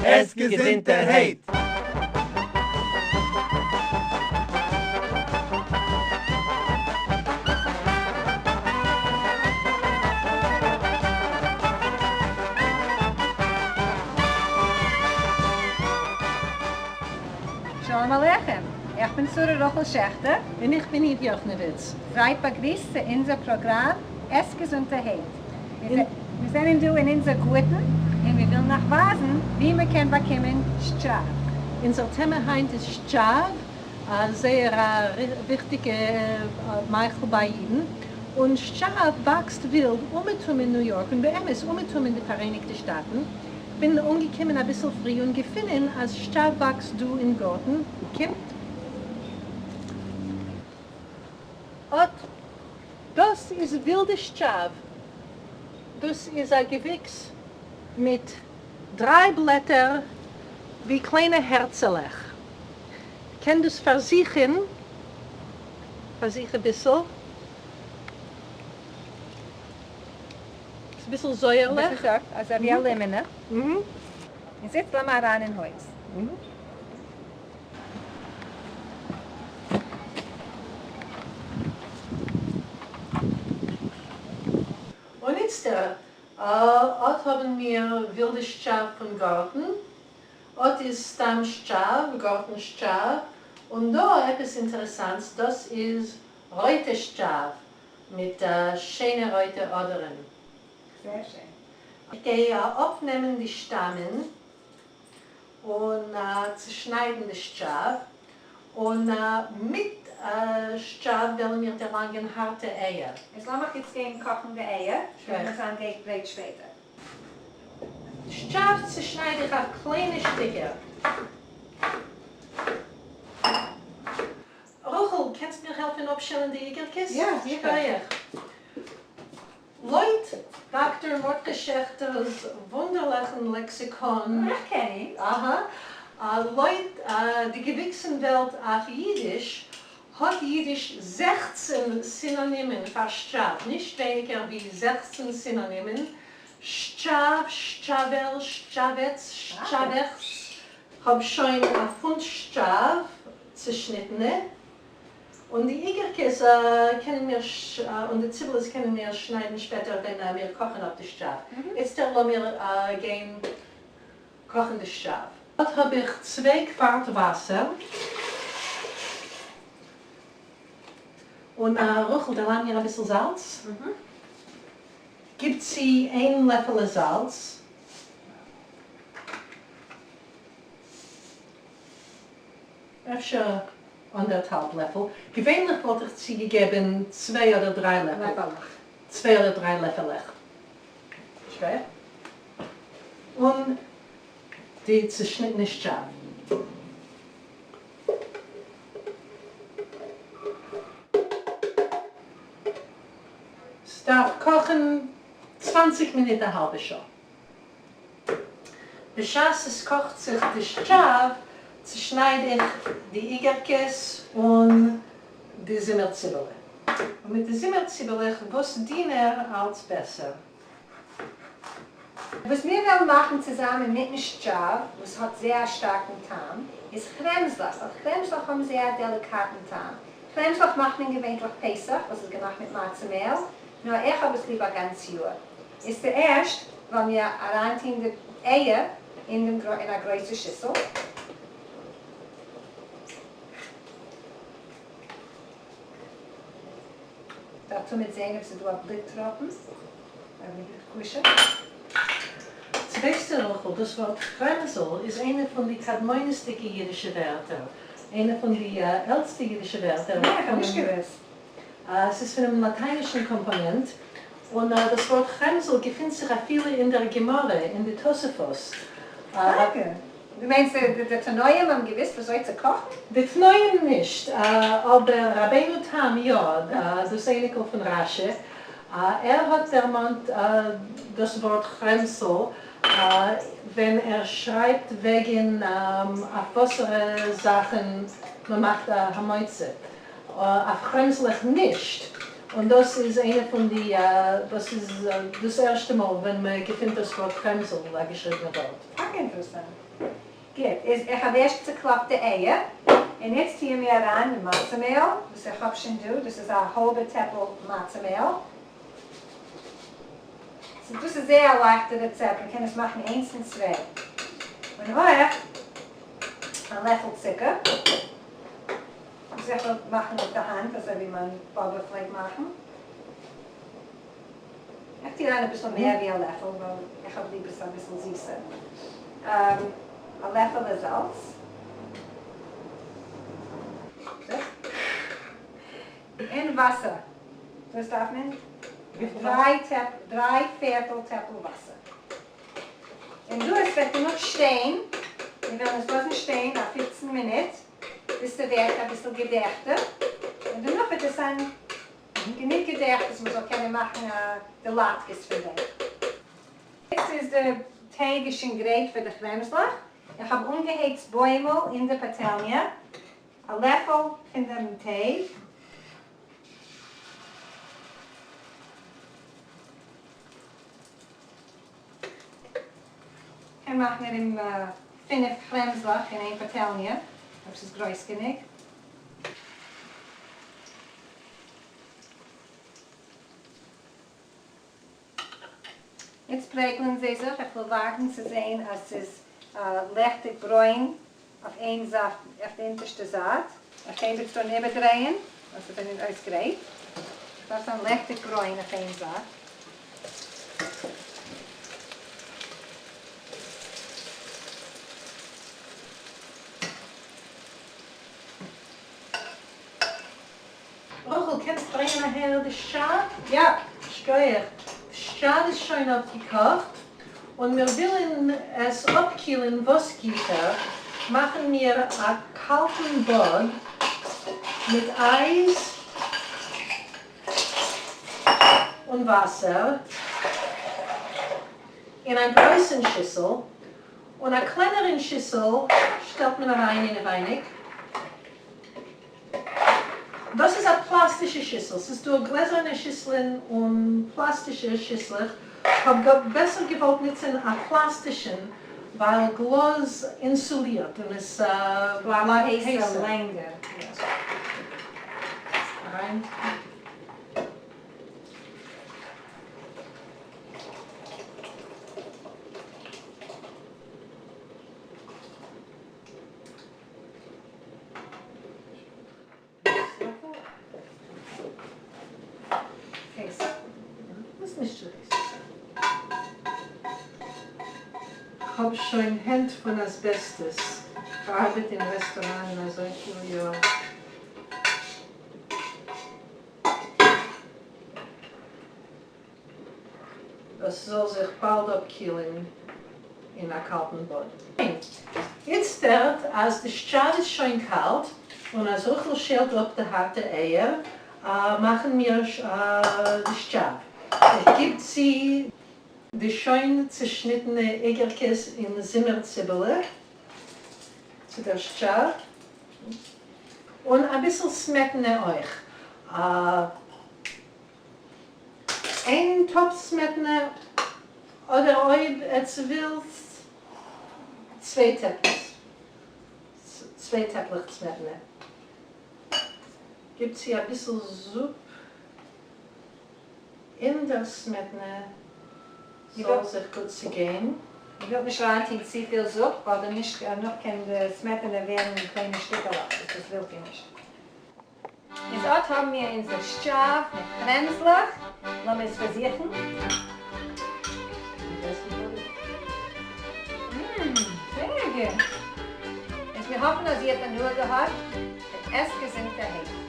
עס געזונטערהייט! שלום עליכם! איך בין שרה רחל שעכטער. און איך בין איוו יאכנעוויץ. זייט באגריסט צו אונזער פראגראם עס געזונטערהייט. מיר זענען דא אין אונזער גארטן און מיר ווילן אייך ווייזן וואו מען קען באקומען שטשאוו. אונזער טעמע היינט איז שטשאוו, א זייער א וויכטיגע מאכל ביי אידן, און שטשאוו וואקסט ווילד אומעטום אין ניו יארק און באמת אומעטום אין די פאראייניגטע שטאטן. כ'בין אנגעקומען אביסל פרי און געפונען אז שטשאוו וואקסט דא אין גארטן. קומט אט דאס איז ווילדע שטשאוו. דאס איז א געוויקס מיט דריי בלעטער ווי קליינע הערצעלעך. קען דאס פארזוכן, פארזוך אביסל. ס'איז אביסל זויערלעך. אביסל זויער, אזוי ווי א לימענע. און איצט לאמיר אריין אין הויז. און איצטער, אָט האָבן מיר ווילדע שטשאַוו פֿון גאָרטן, אָט איז סתּם שטשאַוו, גאָרטן-שטשאַוו, און דאָ עפּעס אינטערעסאַנטס, דאָס איז רויטע שטשאַוו מיט שיינע רויטע אָדערן. זייער שיין. איך גיי אָפּנעמען די שטאַמען און צעשניידן די שטשאוו, און מיט שטשאוו וועלן מיר דערלאנגען הארטע אייער. איז לאמיך איצט גיין קאכן די אייער, שוין מיר זיין גרייט שפעטער. שטשאוו צעשנייד איך אויף קליינע שטיקער. רחל, קענסט מיר העלפן אפשעלן די איגערקעס? יא, זיכער. שכוח. לויט דאקטאר מרדכי שעכטער'ס וואונדערליכן לעקסיקאן. איך קען אים. אהא. לויט די געוויקסן וועלט אויף אידיש, האט אידיש 16 סינאנימען פאר שטשאוו, נישט ווייניגער ווי 16 סינאנימען, שטשאוו, שטשאוועל, שטשאוועץ, שטשאוועכץ. כ'האב שוין א פונט שטשאוו צעשניטענע. און די איגערקעס קענען מיר און די ציבעלעס קענען מיר שניידן שפעטער ווען מיר קאכן אפ די שטשאוו. איצטער לאמיר גיין קאכן די שטשאוו. אט האב איך צוויי קווארט וואסער. און רחל, דערלאנג מיר אביסל זאלץ. גיב צו איין לעפעלע זאלץ. אפשר אנדערטהאלב לעפל, געווענליך וואלט איך צוגעגעבן צוויי אדער דריי לעפל, צוויי אדער דריי לעפעלעך. שווער. און די צעשניטענע שטשאוו. ס'דארף קאכן 20 מינוט א האלבע שעה. בשעת עס קאכט זיך די שטשאוו, צעשנייד איך די איגערקעס און די זומער ציבעלע. און מיט די זומער ציבעלעך וואס דינער אלץ בעסער. וואס מיר וועלן מאכן צוזאמען מיטן שטשאוו, וואס האט זייער א שטארקן טעם, איז כרעמזלעך, ווייל כרעמזלעך האבן זייער א דעליקאטן טעם. כרעמזלעך מאכט מען געווענטליך פסח, וואס איז געמאכט מיט מצה מעל, נאר איך האב עס ליב א גאנץ יאר. איז צוערשט וועלן מיר אריינטוהן די אייער אין דעם אין א גרויסע שיסל. דארף תמיד זעהן אויב ס'איז דא א בלוט טראפן אויב נישט צו ווייסטו רחל, דאס ווארט כרעמזל איז איינע פון די קדמונית'דיגע אידישע ווערטער, איינע פון די עלטסטע אידישע ווערטער. יא, איך האב נישט געוואוסט. ס'איז פונעם לאטיינישן קאמפאנענט, און דאס ווארט כרעמזל געפינט זיך אפילו אין דער גמרא, אין די תוספות. טאקע? דו מיינסט די תנאים האבן געוואוסט וויאזוי צו קאכן? די תנאים נישט, אבער רבינו תם יא, דאס אייניקל פון רשי, ער האט דערמאנט דאס ווארט כרעמזל ווען ער שרייבט וועגן אויף וואסערע זאכן מ'מאכט א המוציא. אויף כרעמזלעך נישט, און דאס איז איינע פון די, דאס איז דאס ערשטע מאל ווען מען געפינט דאס ווארט כרעמזל אין א געשריבענע ווארט. טאקע אינטערעסאנט. גוט, איז איך האב ערשט צוקלאפט די אייער, און איצט טוען מיר אריין די מצה מעהל וואס איך האב שוין דא, דאס איז א האלבע טעפל מצה מעהל. סאו דאס איז זייער א לייכטע רעצעפט, מען קען עס מאכן איינס און צוויי. און אויך א לעפל צוקער. וואס איך וועל מאכן מיט די האנט אזוי ווי מיין באבע פלעגט מאכן. איך טוה אריין אביסל מער ווי א לעפל ווייל איך האב ליב עס אביסל זיסער. א לעפעלע זאלץ. און וואסער. דאס דארף מען דריי פערטל טעפל וואסער. און דאס וועט דערנאך שטיין, מיר וועלן עס לאזן שטיין א 15 מינוט. ביז ס'ווערט אביסל געדעכטער, און דערנאך וועט עס זיין גענוג געדעכט אז מ'זאל קענען מאכן די לאטקעס פון דעם. יעצט איז די טייג איז שוין גרייט פאר די כרעמזלעך, איך האב אנגעהייצט בוימל אין די פאטעלניע, א לעפל פון דעם טייג, קען מאכן ארום פינף כרעמזלעך אין איין פאטעלניע, אויב ס'איז גרויס גענוג. יעצט פרעגלען זיי זיך, איך וויל ווארטן צו זען אז ס'איז לעכטיג ברוין אויף איין זייט, אויף די אונטערשטע זייט. איך הייב איצט אן איבערדרייען, אז ס'זענען אויס גרייט. ס'דארף זיין לעכטיג ברוין אויף איין זייט. רחל, קענסט ברענגען אהער די שטשאוו? יא! שכוח. די שטשאוו איז שוין אפגעקאכט, און מיר ווילן עס אפקילן וואס גיכער, מאכן מיר א קאלטן באד מיט אייז און וואסער אין א גרויסן שיסל, און א קלענערן שיסל שטעלט מען אריין אינעווייניג. דאס איז א פלאסטישע שיסל, ס'איז דא גלעזערנע שיסלען און פלאסטישע שיסלעך, כ'האב בעסער געוואלט נוצען א פלאסטישן ווייל גלאז אינסולירט און עס בלייבט הייסער לענגער. כ'האב שוין הענט פון אסבעסטעס, געארבעט אין רעסטוראנען אזויפיל יאר. דאס זאל זיך באלד אפקילן אין א קאלטן באד. איצטערט אז די שטשאוו איז שוין קאלט און אז רחל שעלט אפ די הארטע אייער, מאכן מיר די שטשאוו. איך גיב צו די שוין צעשניטענע איגערקעס אין זימער ציבעלע צו דער שטשאוו, און אביסל סמעטענע אויך. איין טאפ סמעטענע אדער אויב עטס ווילטס צוויי טעפלעך צוויי טעפלעך סמעטענע. גיב צו אביסל זופ אין דער סמעטענע זאל זיך גוט צוגיין. מען וויל נישט אריינטוהן צופיל זופ ווייל דערנאך קען די סמעטענע ווערן אין קליינע שטיקעלעך וואס דאס ווילט איר נישט. איז אט האבן מיר אונזער שטשאוו מיט כרעמזלעך, לאמיר עס פארזוכן. מ, זייער גוט! איז מיר האפן אז איר האט הנאה געהאט, און עסט געזונטערהייט.